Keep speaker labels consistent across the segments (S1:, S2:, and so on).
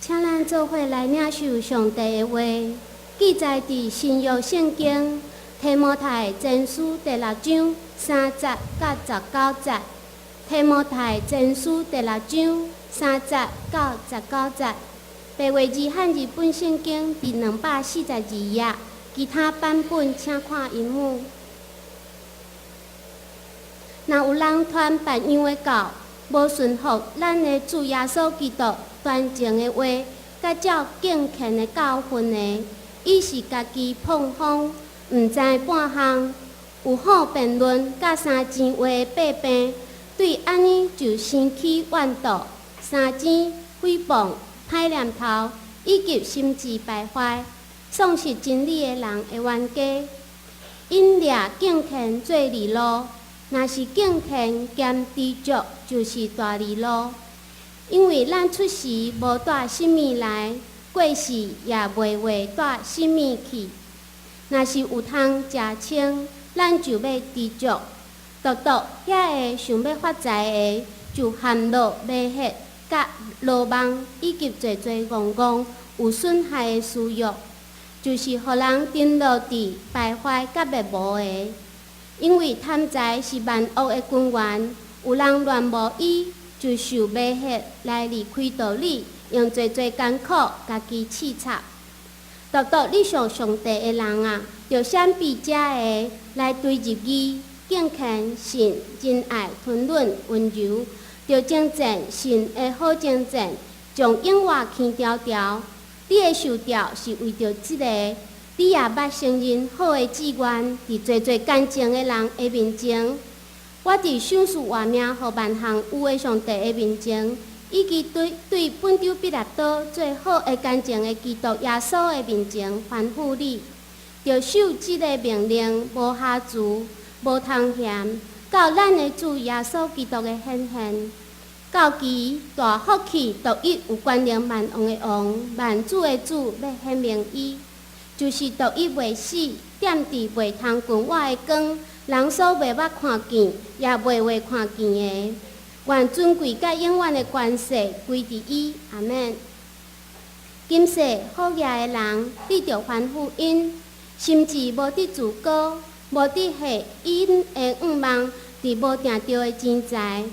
S1: 請咱做伙來領受上帝的話，記載佇新約聖經提摩太前書第六章三節到十九節。提摩太前書第六章三節到十九節。白話字漢字本聖經佇242頁，其他版本請看螢幕。若有人傳別樣的教，無順服咱的主耶穌基督純正的話，佮照敬虔的教訓的，伊是家己膨風，毋知半項，有好辯論佮三錢話的把柄，對按呢就生起怨妒、相爭、誹謗、歹念頭，以及心志敗壞、喪失真理的人的冤家，𪜶掠敬虔做利路。若是敬虔兼知足，就是大利路。因為咱出時無帶啥物來，過時也袂會帶啥物去。若是有通食穿，咱就欲知足。獨獨遐个想欲發財的，就陷落迷惑、佮魯莽，以及濟濟戇戇有損害的私欲，就是予人沉落佇敗壞佮滅無的。因為貪財是萬惡的根源，有人戀慕伊，就受迷惑來離開道理，用濟濟艱苦家己刺插。獨獨你屬上帝的人啊，著閃避這个，來追入義、敬虔、信、仁愛、吞忍、溫柔，著征戰神的好征戰，將永活牽牢牢。你的受召是為著這个。你也捌承認好的志願，佇濟濟乾淨的人的面前，我佇賞賜活命予萬項有的上帝的面前，以及對對本丟彼拉多做好的乾淨的基督耶穌的面前，吩咐你，著守這个命令，無瑕疵，無通嫌，到咱的主耶穌基督的顯現。到其大福氣獨一有權能萬王的王，萬主的主，欲顯明伊。就是獨一袂死，踮佇袂通近我的光，人所袂捌看見，也袂會看見的。願尊貴佮永遠的權勢歸佇伊。阿們。今世好額的人，你著吩咐𪜶，心志無得自高，無得繫𪜶的慾望，佇無定著的錢財，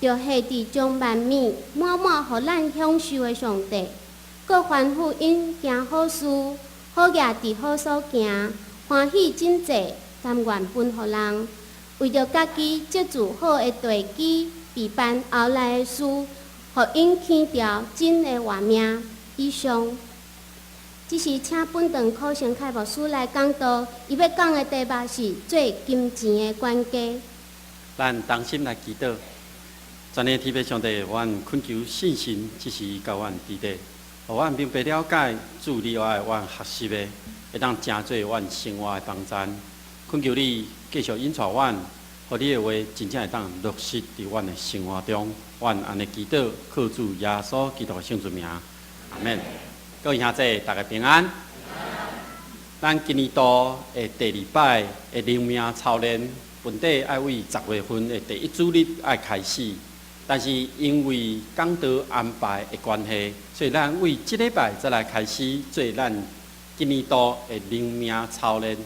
S1: 著繫佇將萬物滿滿予咱享受的上帝。閣吩咐𪜶行好事，好額佇好所行，歡喜賑濟，甘願分予人，為著家己積聚好的地基，備辦後來的事，予𪜶牽牢真的活命。以上，這時請本堂柯成凱牧師來講道，伊欲講的題目是做金錢的管家。
S2: 咱同心來祈禱，全能天父上帝，阮懇求聖神這時佮阮佇咧，予阮明白了解主你愛阮學習的，會當成做阮生活的幫贊。懇求你繼續引帶阮，予你的話真正會當落實佇阮的生活中。阮按呢祈禱，靠主耶穌基督的聖名，阿們。各位兄弟，大家平安。咱今年度的第二擺的靈命操練，本底愛為10月份的第一主日愛開始，但是因為講道安排的關係，所以咱為這禮拜才來開始做咱今年度的靈命操練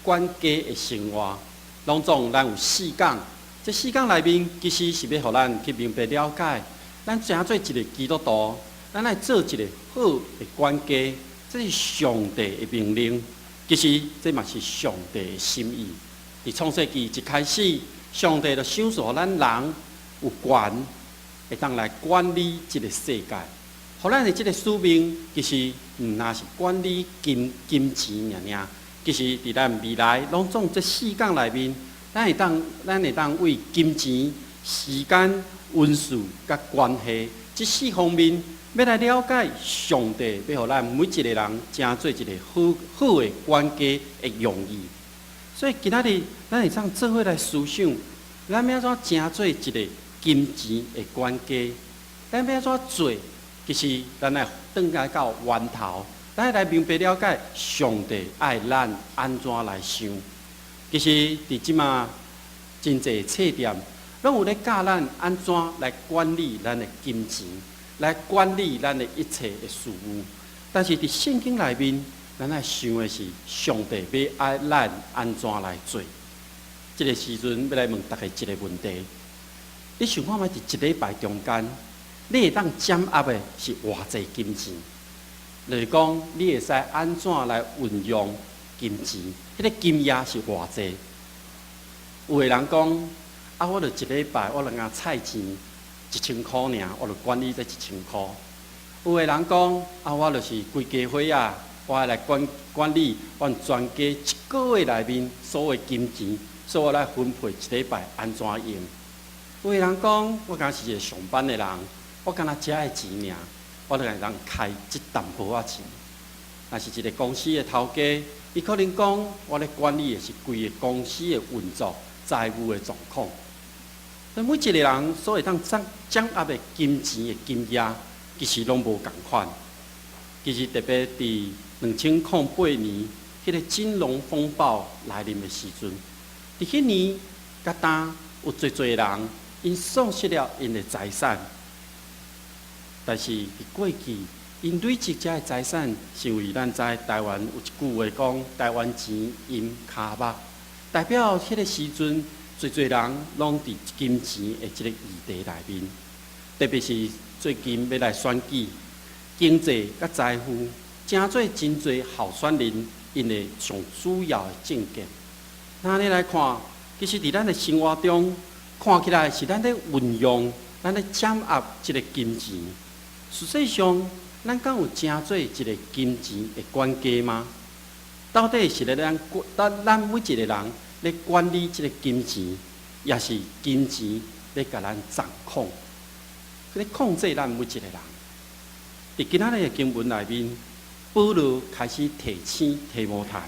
S2: 管家的生活。攏總咱有四講，這四講內面其實是欲予咱去明白了解，咱成做一个基督徒，咱愛做一个好的管家，這是上帝的命令。其實這嘛是上帝的心意。佇創世記一開始，上帝就賞賜予咱人有權，會當來管理這个世界。予咱的這个使命，其實毋但是管理金金錢爾爾。其實佇咱未來攏總這四講內面，咱會當為金錢、時間、恩賜佮關係這四方面，欲來了解上帝欲予咱每一个人成做一个好好的管家的用意。所以今仔日咱會當做伙來思想，咱欲按怎成做一个金錢的管家？咱欲按怎做？其實咱愛轉來到源頭，咱愛來明白了解上帝愛咱按怎來想。其實佇這馬真濟冊店，攏有咧教咱按怎來管理咱的金錢。來管理咱的一切的事務。但是佇聖經內面，咱愛想的是上帝欲愛咱按怎來做。這个時陣欲來問大家一个問題：你想看覓佇一禮拜中間，你會當掌握的是偌濟金錢？就是講，你會使按怎來運用金錢？彼个金額是偌濟？有的人講，啊，我著一禮拜，我著共菜錢一千箍爾，我著管理這一千箍。有的人講，啊，我就是規家伙仔，我愛來管管理阮全家一个月內面所有金錢，所以我來分配一禮拜按怎用。有的人講，我敢若是一个上班的人，我干焦遮的錢爾，我就會當開這淡薄仔錢。若是一个公司的頭家，伊可能講，我咧管理的是規个公司的運作、財務的狀況。那每一个人所會當掌掌握的金錢的金額，其實攏無仝款。其實特別佇2008年，彼个金融風暴來臨的時陣，佇彼年佮今有濟濟人，𪜶喪失了𪜶的財產。但是佇過去，𪜶累積遮的財產，是因為咱知台灣有一句話講：台灣錢淹跤目，代表彼个時陣，濟濟人攏佇金錢的這个議題內面。特別是最近欲來選舉，經濟佮財富，成做真濟候選人𪜶的上主要的政見。那你來看，其實佇咱的生活中，看起來是咱咧運用、咱咧掌握這个金錢。實際上，咱敢有成做一个金錢的管家嗎？到底是咧咱咱咱每一个人咧管理這个金錢，抑是金錢咧共咱掌控，咧控制咱每一個人？佇今仔日的經文內面，保羅開始提醒提摩太。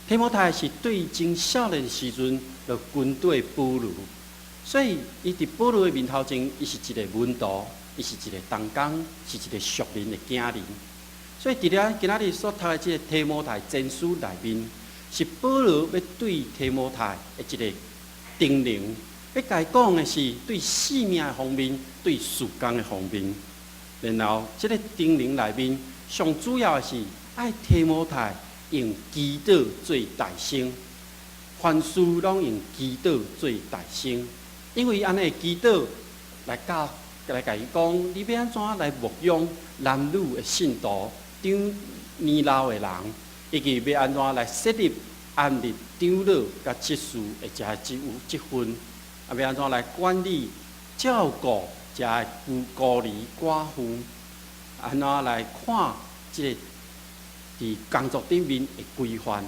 S2: 提摩太是對真少年時陣就跟綴保羅，所以伊佇保羅的面頭前，伊是一个門徒，伊是一个同工，是一个屬靈的囝兒。所以佇咧今仔日所讀的這个提摩太前書內面，是保羅欲對提摩太的一个叮嚀，欲共伊講的是對性命的方面，對事工的方面。然後，這个叮嚀內面，上主要的是愛提摩太用祈禱做代先，凡事攏用祈禱做代先，因為按呢祈禱來教來共伊講，你欲按怎來牧養男女的信徒、長年老的人，以及欲按怎來設立按立長老佮執事的這個職務職分，啊，欲按怎來管理照顧這个孤孤兒寡婦，按怎來看這个佇工作頂面的規範。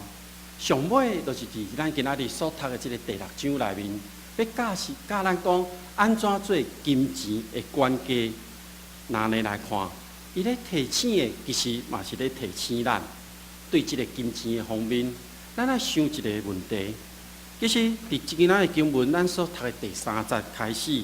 S2: 上尾就是佇咱今仔日所讀的這个第六章內面，欲教示教咱講按怎做金錢的管家。若按呢來看，伊咧提醒的其實嘛是咧提醒咱，對這个金錢的方面，咱愛想一个問題。其實佇今仔日經文，咱所讀的第三節開始，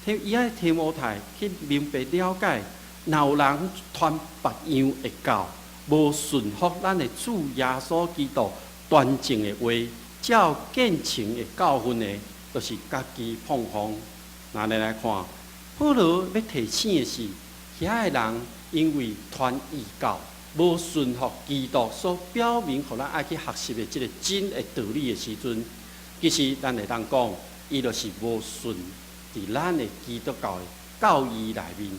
S2: 提伊愛提摩太去明白了解，若有人傳別樣的教，無順服咱的主耶穌基督端正的話，照見誠的教訓的，就是家己膨風。若按呢來看，保羅欲提醒的是，遐个人因為傳異教，無順服基督所表明，予咱愛去學習的這个真的道理的時陣，其實咱會當講，伊就是無順佇咱的基督教的教義內面。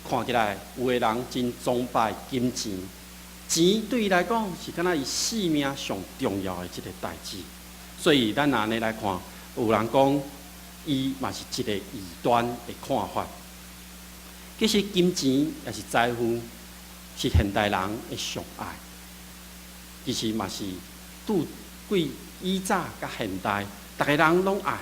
S2: 看起來有的人真崇拜金錢，錢對伊來講是敢若伊性命上重要的一个代誌。所以咱按呢來看，有人講伊嘛是一个異端的看法。其實金錢抑是財富，是現代人的上愛。其實嘛是對過以早佮現代，逐个人攏愛，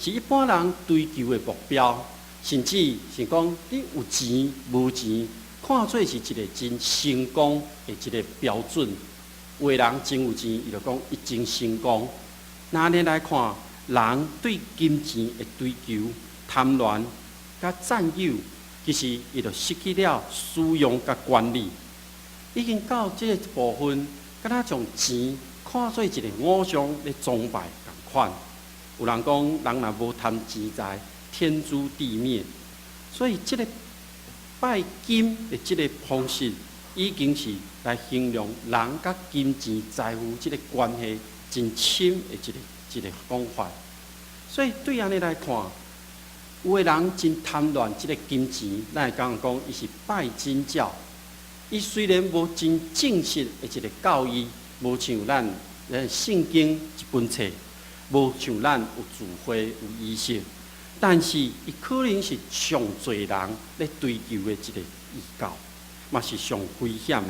S2: 是一般人追求的目標。甚至是講你有錢無錢，看做是一个真成功的一個標準。有的人真有錢，伊就講伊真成功。若按呢來看，人對金錢的追求、貪戀、佮佔有，其實伊就失去了使用佮管理，已經到這个部分，敢若將錢看做一个偶像咧崇拜仝款。有人講，人若無貪錢財，天誅地滅。所以這个拜金的這个方式，已經是來形容人佮金錢財富這个關係真深的一個講法。所以對按呢來看，有的人真貪戀這个金錢，咱會感覺講伊是拜金教。伊雖然無真正式的一个教義，無像咱聖經一本冊，無像咱有聚會有儀式，但是伊可能是上濟人咧追求的一个異教，嘛是上危險的。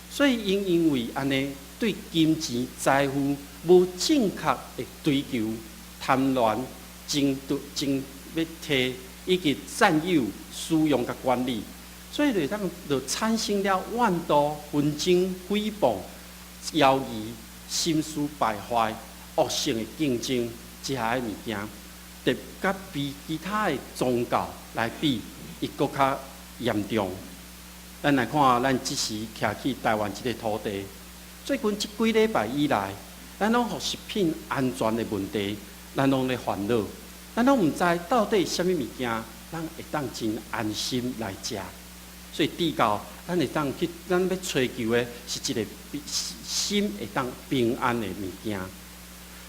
S2: 所以𪜶因為按呢對金錢財富無正確的追求，貪戀、爭奪、爭欲提以及佔有、使用佮管理，所以就當就產生了怨妒、紛爭、誹謗、枵疑、心思敗壞、惡性的競爭，這遐的物件，特佮比其他的宗教來比，伊閣較嚴重。咱來看，咱這時徛去台灣這个土地，最近這幾禮拜以來，咱攏予食品安全的問題，咱攏咧煩惱，咱攏毋知到底啥物物件，咱會當真安心來食。所以，至到咱會當去，咱欲追求的是一个心會當平安的物件。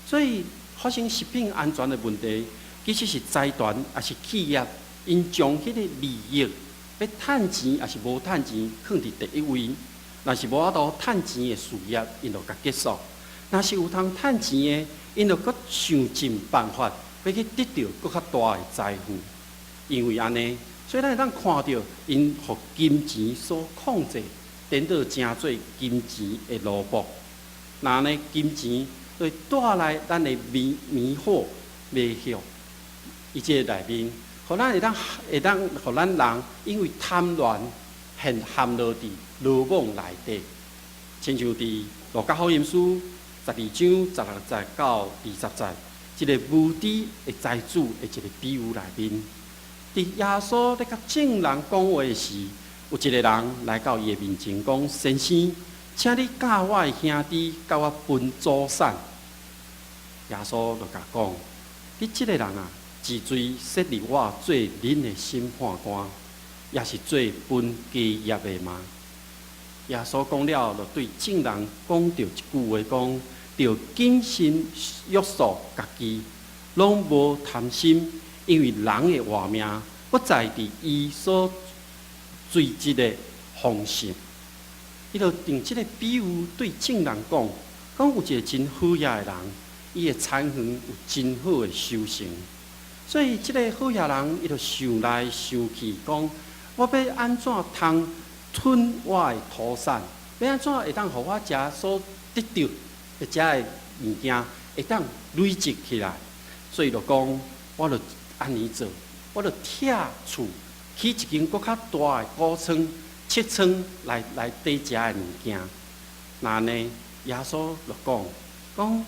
S2: 所以，發生食品安全的問題，其實是財團抑是企業，𪜶將彼個利益，欲趁錢抑是無趁錢，放佇第一位。若是無法度趁錢的事業，𪜶就共結束；若是有通趁錢的，𪜶就閣想盡辦法，欲去得著閣較大的財富。因為按呢，所以咱會當看著，𪜶予金錢所控制，顛倒成做金錢的奴僕。若按呢金錢會帶來咱的迷惑、迷惑，伊這个內面，予咱會當予咱人因為貪戀，陷落佇羅網內底。親像佇路加福音書12章16節到20節，一个無知的財主的一个比喻內面，佇耶穌咧佮眾人講話時，有一个人來到伊的面前講：“先生，請你教我的兄弟佮我分祖產。”耶穌就共講：“你這个人啊，治罪設立我做恁的審判官，抑是做分家業的嗎？”耶穌講了，就對眾人講著一句話，講：著謹慎約束家己，攏無貪心，因為人的活命不在佇伊所堆積的豐盛。伊就用這个比喻對眾人講，講有一个真好額的人，伊的田園有真好的收成，所以這个好額人，伊就想來想去，講我欲按怎通吞我的土產，欲按怎會當予我遮所得著的遮的物件會當累積起來，所以就講，我就按呢做，我就拆厝，起一間閣較大的穀倉、蓄倉來貯遮的物件。若按呢，耶穌就講，講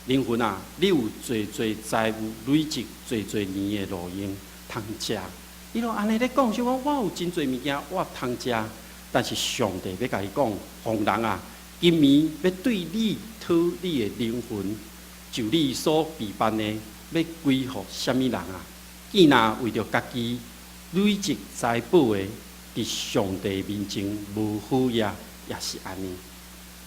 S2: 靈魂啊，你有濟濟財物累積濟濟年的路用通食。伊就按呢咧講，想講我有真濟物件，我通食。但是上帝欲共伊講，戇人啊，今暝欲對你討你的靈魂，就你所備辦的，欲歸予啥物人啊？既若為著家己累積財寶的，佇上帝面前無好額，也是按呢。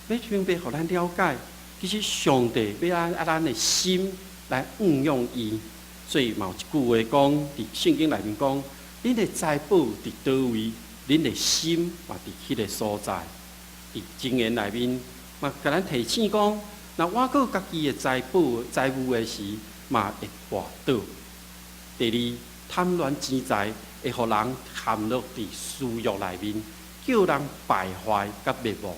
S2: 欲明白，予咱了解，其實上帝欲按咱的心來運用伊。所以嘛有一句話講，佇聖經內面講：恁的財寶佇佗位，恁的心嘛佇彼个所在。佇箴言內面嘛，共咱提醒講，若倚靠家己的財寶、財物的時，嘛會跋倒。第二，貪戀錢財會予人陷落佇私欲內面，叫人敗壞佮滅亡。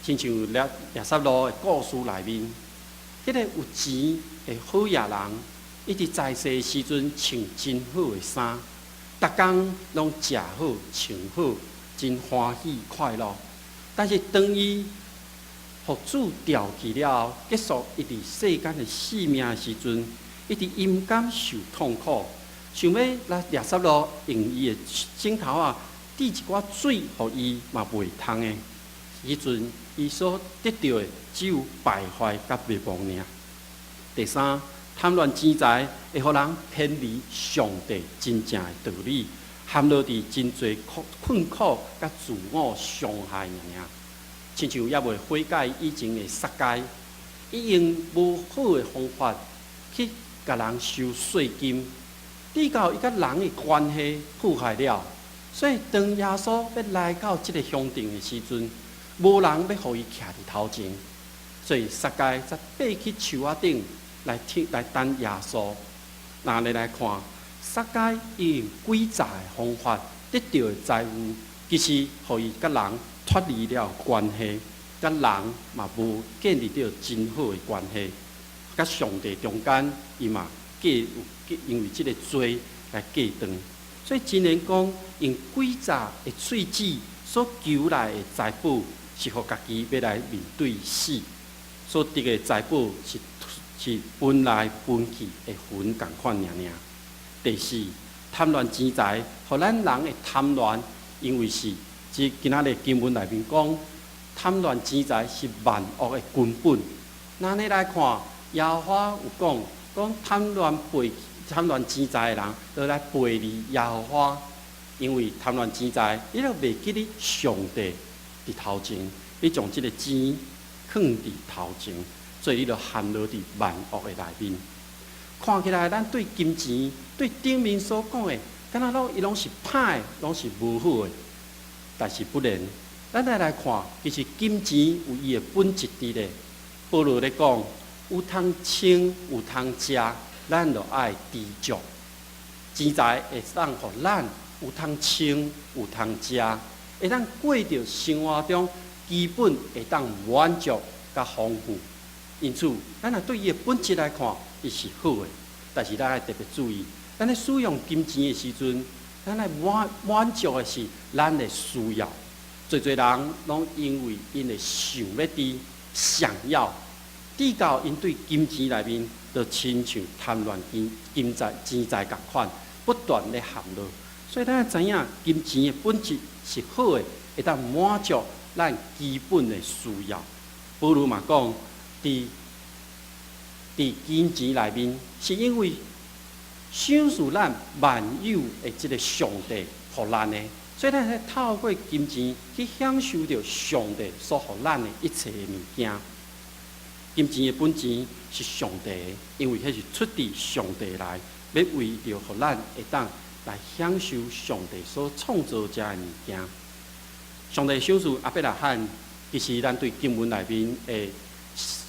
S2: 親像拉撒路的故事內面，彼个有錢的好額人，伊佇在世的時陣穿真好的衫，逐工攏食好穿好，真歡喜快樂。但是當伊予主召去了後，結束伊佇世間的性命的時陣，伊佇陰間受痛苦，想欲拉撒路用伊的指頭仔滴一寡水予伊嘛袂通的。彼陣伊所得著的只有敗壞佮滅亡爾。第三，貪戀錢財會予人偏離上帝真正的道理，陷落佇真濟苦困苦佮自我傷害爾爾，親像猶未悔改以前的撒該，伊用無好的方法去共人收稅金，直到伊佮人的關係破壞了，所以當耶穌欲來到這个鄉鎮的時陣，無人欲予伊徛佇頭前，所以撒該才爬去樹仔頂來聽來等耶穌。若按呢來看，撒該伊用詭詐的方法得著的財富，其實予伊佮人脫離了關係，佮人嘛無建立著真好的關係，佮上帝中間伊嘛隔有因為這个罪來隔斷。所以箴言講，用詭詐的喙舌所求來的財寶，是予家己欲來面對死。所得的財寶是分來分去的雲仝款爾爾。第四，貪戀錢財，予咱人會貪戀，因為是這今仔日經文內面講，貪戀錢財是萬惡的根本。若按呢來看，耶和華有講，講貪戀錢財的人，就來背離耶和華，因為貪戀錢財，你就袂記得上帝佇頭前，你將這个錢囥佇頭前，所以你就陷落佇萬惡的內面。看起來，咱對金錢、對頂面所講的，敢若攏伊攏是歹的，攏是無好的。但是不然，咱來看，其實金錢有伊的本質佇咧。保羅咧講，有通穿，有通食，咱就愛知足。錢財會當予咱有通穿，有通食，會當過著生活中基本會當滿足佮豐富。因此，咱若對伊的本質來看，伊是好的。但是咱愛特別注意，咱咧使用金錢的時陣，咱愛滿足的是咱的需要。濟濟人攏因為𪜶的想欲佇想要，直到𪜶對金錢內面，就親像貪戀金財錢財仝款，不斷咧陷落。所以咱愛知影，金錢的本質是好的，會當滿足咱基本的需要。保羅嘛講，佇金錢內面，是因為賞賜咱萬有的這个上帝予咱的，所以咱會透過金錢去享受著上帝所予咱的一切的物件。金錢的本錢是上帝的，因為彼是出自上帝來，欲為著予咱會當來享受上帝所創造遮的物件。上帝賞賜亞伯拉罕，其實咱對經文內面的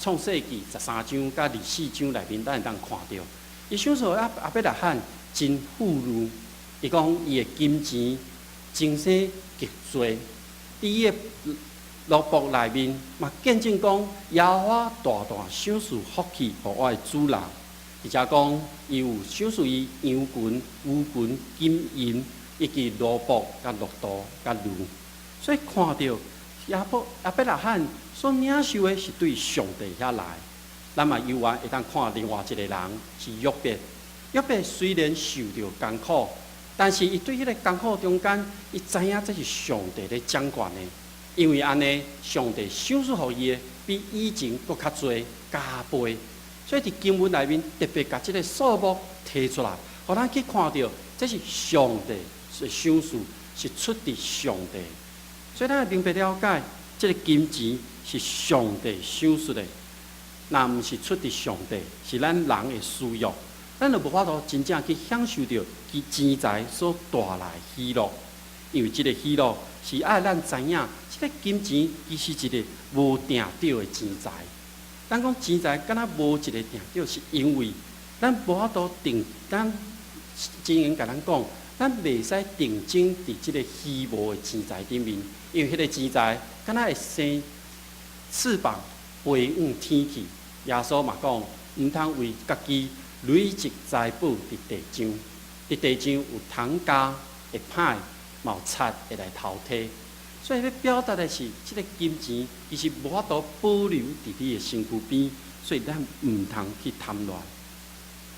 S2: 創世記13章佮24章內面，咱會當看著，伊賞賜亞伯拉罕真富裕。伊講伊的金錢增生極濟，佇伊的奴僕內面嘛見證講，耶和華大大賞賜福氣予我的主人，而且講伊有賞賜伊羊群、牛群、金銀，以及奴僕、佮駱駝、佮驢。所以看著亞伯拉罕所領受的是對上帝遐來。咱嘛猶原會當看另外一个人是約伯。約伯雖然受著艱苦，但是伊對彼个艱苦中間，伊知影這是上帝咧掌權的。因為按呢，上帝賞賜予伊的比以前閣較濟加倍。所以佇經文內面特別共這个數目提出來，予咱去看著，這是上帝的賞賜，是出自上帝。所以咱會明白了解，這个金錢是上帝賞賜的，若毋是出自上帝，是咱人的私欲，咱就無法度真正去享受著其錢財所帶來的喜樂。因為這个喜樂是愛咱知影，這个金錢其實是一个無定著的錢財。咱講錢財敢若無一個定著，是因為咱無法度定，咱箴言共咱講，咱袂使定睛佇這个虛無的錢財頂面，因為彼个錢財敢若會生翅膀飛往天去。耶穌嘛講，毋通為家己累積財寶佇地上，佇地上有蟲咬會歹，嘛有賊會來偷提。所以欲表達的是，這个金錢其實無法度保留佇你的身軀邊，所以咱毋通去貪戀。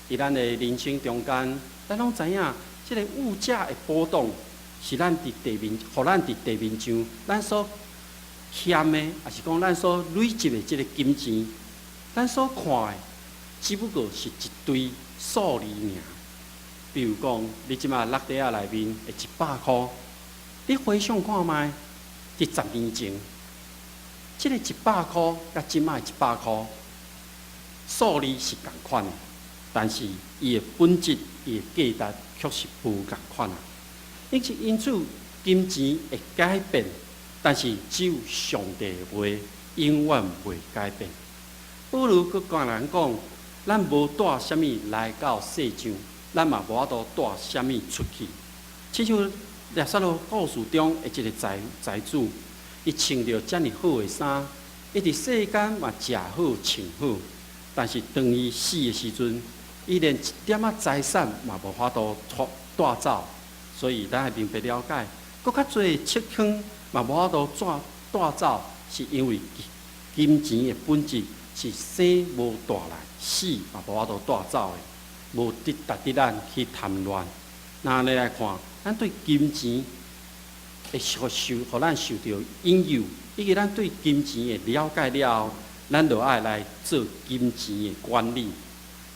S2: 佇咱的人生中間，咱攏知影，這个物價的波動是咱佇地面，予咱佇地面上，咱所欠的，抑是講咱所累積的這个金錢，咱所看的，只不過是一堆數字爾。比如講，你這馬落袋仔內面的100箍，你回想看覓，佇10年前，這个一百箍佮這馬一百箍，數字是仝款的，但是伊的本質、伊的價值卻是無仝款啊。因此，金錢會改變，但是只有上帝的話永遠袂改變。保羅閣共人講，咱無帶啥物來到世上，咱嘛無法度帶啥物出去。親像拉撒路故事中的一个財主，伊穿著遮爾好的衫，伊佇世間嘛食好穿好，但是當伊死的時陣，伊連一點仔財產嘛無法度帶走。所以咱愛明白了解，閣較濟七坑嘛無法度帶走，是因為金錢的本質是生無帶來，死嘛無法度帶走的，無值得咱去貪戀。那你來看，咱對金錢會予咱受著引誘，以及咱對金錢的了解了後，咱就愛來做金錢的管理。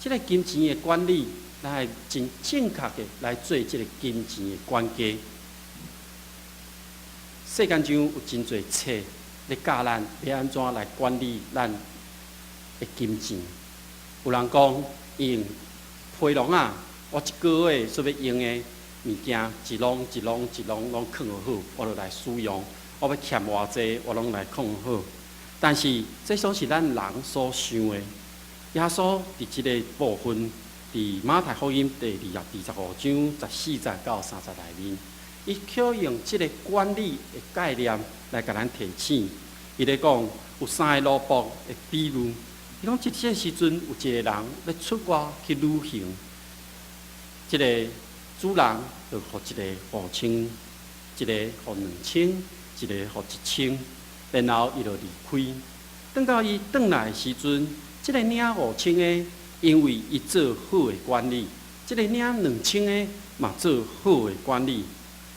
S2: 這个金錢的管理，咱愛真正確的來做這个金錢的管家。世間上有真濟冊咧教咱欲按怎來管理咱的金錢。有人講，用皮囊仔，我一个月所欲用的物件，一籠一籠一籠攏囥好，我就來使用。我欲欠偌濟，我攏來囥好。但是，這攏是咱人所想的。耶穌佇這个部分，佇馬太福音第25章14節到30節內面，伊巧用這个管理的概念來共咱提醒。伊咧講有三个奴僕的比喻。伊講這個時陣有一个人欲出外去旅行，這个主人就予一个5千，一个予2千，一個予1千，然後伊就離開。等到伊轉來的時陣，這个領五千的，因為伊做好的管理；這个領兩千的嘛做好的管理。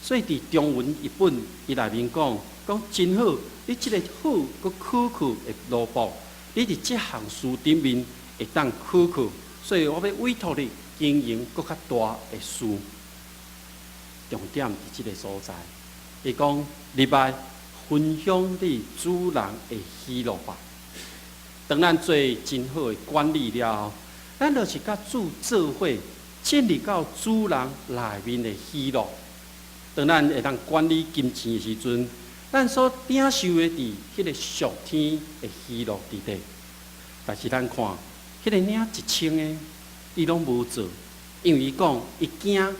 S2: 所以佇中文譯本伊內面講，講真好，你這个好閣可靠的奴僕，你佇這項事頂面會當可靠，所以我欲委託你經營閣較大的事。重點佇這个所在，伊講入來分享你主人的喜樂吧。當咱做真好的管理了後，咱就是佮主做伙進入到主人內面的喜樂。當咱會當管理金錢的時陣，咱所領受的佇彼个屬天的喜樂佇底。但是咱看，彼个領一千的，伊攏無做，因為伊講伊驚，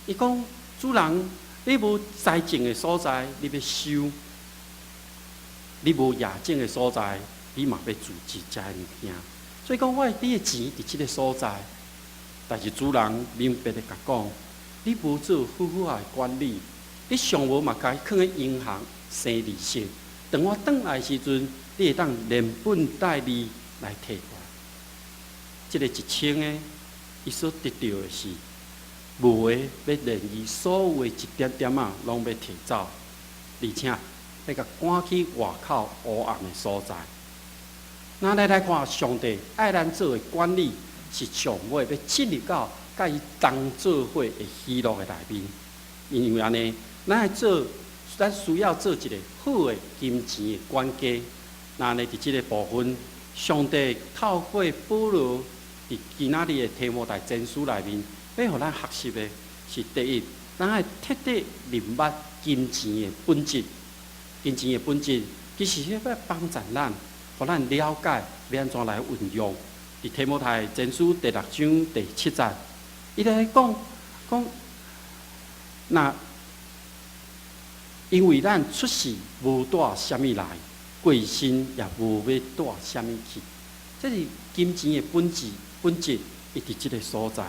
S2: 伊講主人，你無栽種的所在，你欲收；你無掖種的所在，你嘛欲貯積遮的物件。所以講，我你的錢佇這个所在，但是主人明白的共講，你無做好好的管理，你上無嘛共伊囥佇銀行生利息。當我轉來時陣，你會當連本帶利來提過來。這个一千的，伊所得著的是無的，欲連伊所有的一點點仔攏欲提走，而且欲共趕去外口黑暗的所在。那咱來看，上帝愛咱做的管理，是上尾欲進入到佮伊同做伙的喜樂的內面。因為按呢，咱愛做，咱需要做一个好的金錢的管家。那呢，佇這个部分，上帝透過保羅佇今仔日的提摩太前書內面，欲予咱學習的是第一，咱愛徹底認捌金錢的本質。金錢的本質，其實是欲幫助咱，予咱了解欲按怎來運用。佇提摩太前書第六章第七節，伊咧講講，若因為咱出世無帶啥物來，過身也無欲帶啥物去。這是金錢的本質，本質伊佇這个所在，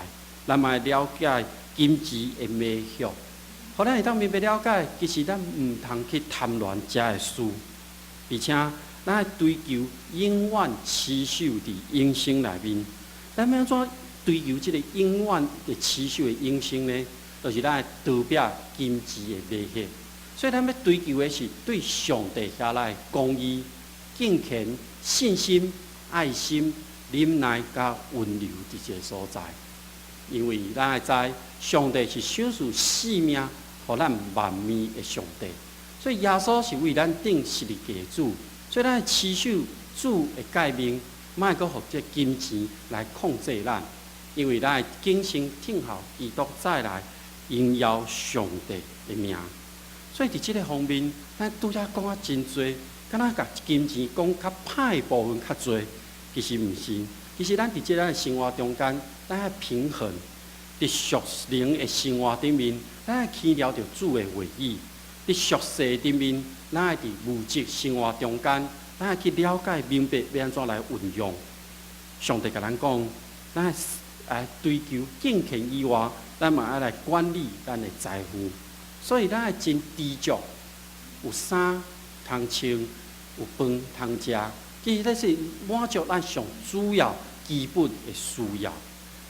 S2: 咱嘛愛了解金錢的美學，予咱會當明白了解，其實咱毋通去貪戀遮的事，而且咱愛追求永遠持守佇永生內面。咱欲按怎追求這个永遠會持守的永生呢？就是咱愛逃避金錢的迷惑。所以咱欲追求的是對上帝遐來公義、敬虔、信心、愛心、忍耐佮溫柔佇這个所在。因為咱愛知上帝是賞賜性命予咱萬民的上帝，所以耶穌是為咱釘十字架的主，所以咱愛持守主的誡命，莫閣予這金錢來控制咱，因為咱愛謹慎聽候基督再來榮耀上帝的名。所以佇這个方面，咱拄才講啊真濟，敢若共金錢講較歹的部分較濟，其實毋是。其實咱佇這咱的生活中間，咱愛平衡。佇屬靈的生活頂面，咱愛牽牢著主的話語；佇屬世頂面，咱愛佇物質生活中間，咱愛去了解明白欲按怎來運用。上帝共咱講，咱愛追求敬虔以外，咱嘛愛來管理咱的財富。所以咱愛真知足，有衫通穿，有飯通食，其實這是滿足咱上主要基本的需要。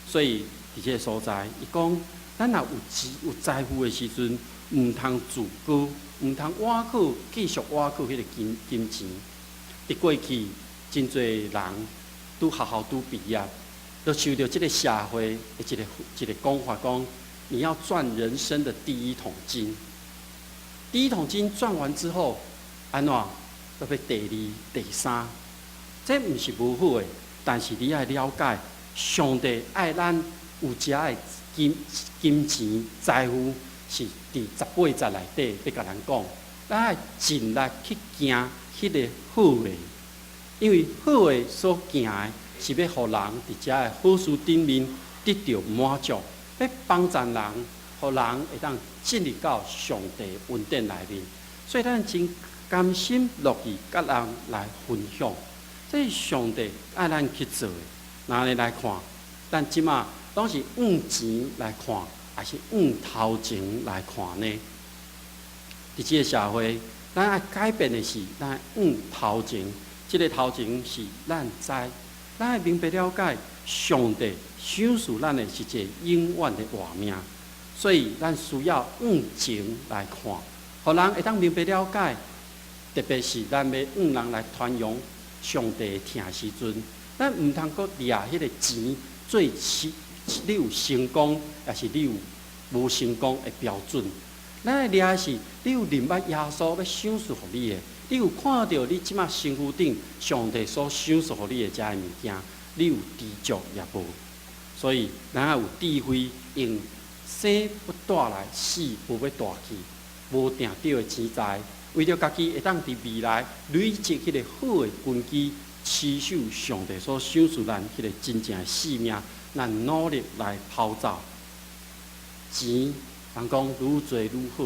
S2: 所以佇這个所在，伊講，咱若有錢有財富的時陣，毋通自高，毋通倚靠繼續倚靠彼个金錢。佇過去，真濟人拄學校拄畢業，都受著這个社會的一個講法，講你要賺人生的第一桶金。第一桶金賺完之後，按怎？閣欲第二、第三，這毋是無好的，但是你愛了解，上帝愛咱有遮的金錢財富，是佇十八節內底欲共咱講，咱愛盡力去行彼个好的，因為好的所行的，是欲予人佇遮的好事頂面得著滿足，欲幫助人，予人會當進入到上帝恩典內面。所以咱真甘心樂意佮人來分享，這是上帝愛咱去做的。若按呢來看，咱這馬攏是向錢來看，抑是向頭前來看呢？佇這个社會，咱愛改變的是，咱愛向頭前。這个頭前是咱知，咱愛明白了解，上帝賞賜咱的是一个永遠的活命，所以咱需要向前來看，予人會當明白了解。特別是咱欲向人來傳揚上帝的疼時陣，咱毋通閣掠彼个錢做是你有成功，抑是你有無成功的標準。咱愛掠的是你有認捌耶穌欲賞賜予你的，你有看著你這馬身軀頂上帝所賞賜予你的遮个物件，你有知足抑無？所以咱愛有智慧，用生欲帶來，死無欲帶去，無定著的錢財。為著家己會當佇未來累積彼个好的根基，持守上帝所賞賜咱彼个真正的性命，咱努力來跑走。錢，人講愈濟愈好，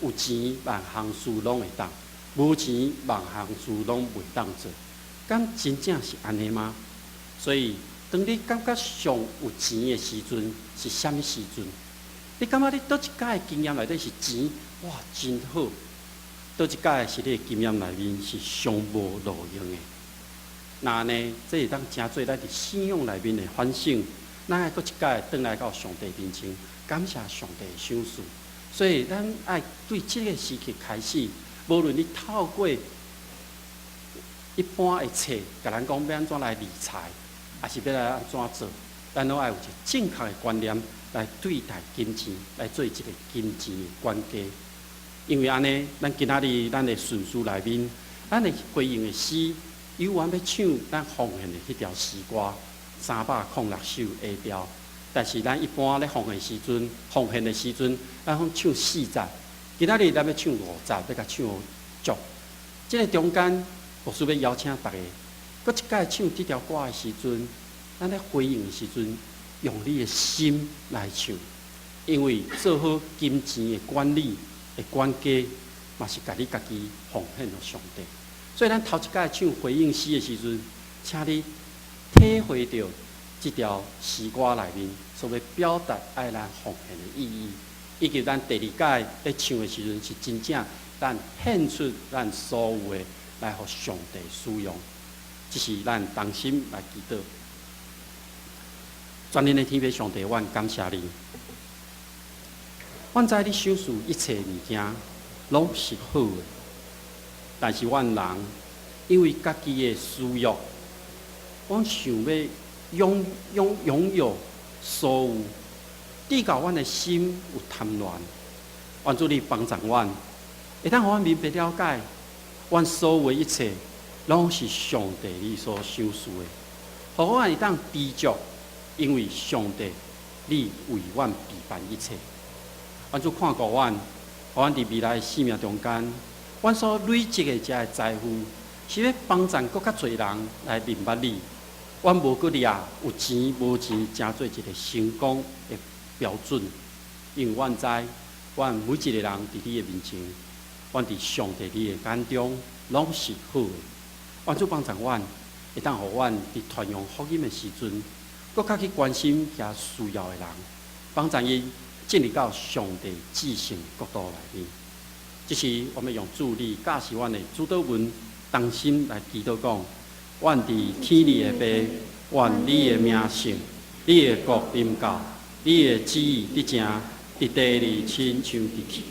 S2: 有錢萬項事攏會當，無錢萬項事攏袂當做。敢真正是按呢嗎？所以，當你感覺上有錢的時陣，是啥物時陣？你感覺你佗一擺的經驗內底是錢，哇，真好！佗一擺是你的經驗內面是上無路用的。若按呢，這會當成做咱佇信仰內面的反省。咱愛閣一擺轉來到上帝面前，感謝上帝的賞賜。所以，咱愛對這個時刻開始，無論你透過一般的冊，共咱講欲按怎來理財，抑是欲來按怎做，咱攏愛有一個正確的觀念來對待金錢，來做一個金錢的管家。因為按呢，咱今仔日咱的順序內面，咱的回應的詩，猶原欲唱咱奉獻的彼條詩歌，306首 A 調。但是咱一般咧奉獻時陣，奉獻的時陣，咱攏唱四節。今仔日咱欲唱五節，欲共唱足。這个中間，牧師欲邀請逐家，閣一擺唱這條歌的時陣，咱咧回應的時陣，用你的心來唱，因為做好金錢的管理的管家，嘛是共你家己奉獻予上帝。所以咱頭一擺唱回應詩的時陣，請你體會著這條詩歌內面所欲表達愛咱奉獻的意義，以及咱第二擺咧唱的時陣，是真正咱獻出咱所有的來予上帝使用。這是咱同心來祈禱。全能的天父上帝，阮感謝你。阮知你賞賜一切物件攏是好的，但是阮人因為家己的私欲，阮想欲擁有所有致到阮的心有貪戀。願主你幫助阮，會當予阮明白了解，阮所有一切攏是上帝你所賞賜的，予阮會當知足，因為上帝你為阮備辦一切。願主看顧阮，予阮佇未來的生命中間，阮所累積的這个財富，是欲幫助閣較濟人來認捌你。阮無閣掠有錢無錢，成做一个成功的標準，因為阮知，阮每一个人佇你的面前，阮佇上帝你的眼中，攏是好的。願主幫助阮，會當予阮佇傳揚福音的時陣，閣較去關心遐需要的人，幫助𪜶進入到上帝至聖國度內面。這是我們用主你教示阮的主禱文，同心來祈禱講：阮佇天裡的父，願你的名聖，你的國臨到，你的旨意得成，佇地裡親像佇天。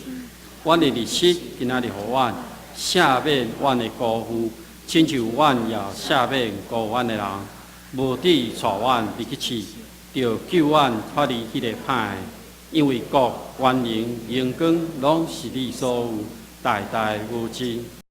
S2: 阮的日食今仔日予阮，赦免阮的辜負，親像阮也赦免辜負阮的人。無致帶阮入去試，著救阮脫離彼個歹的。因為國、權能、榮光，攏是你所有，代代無盡。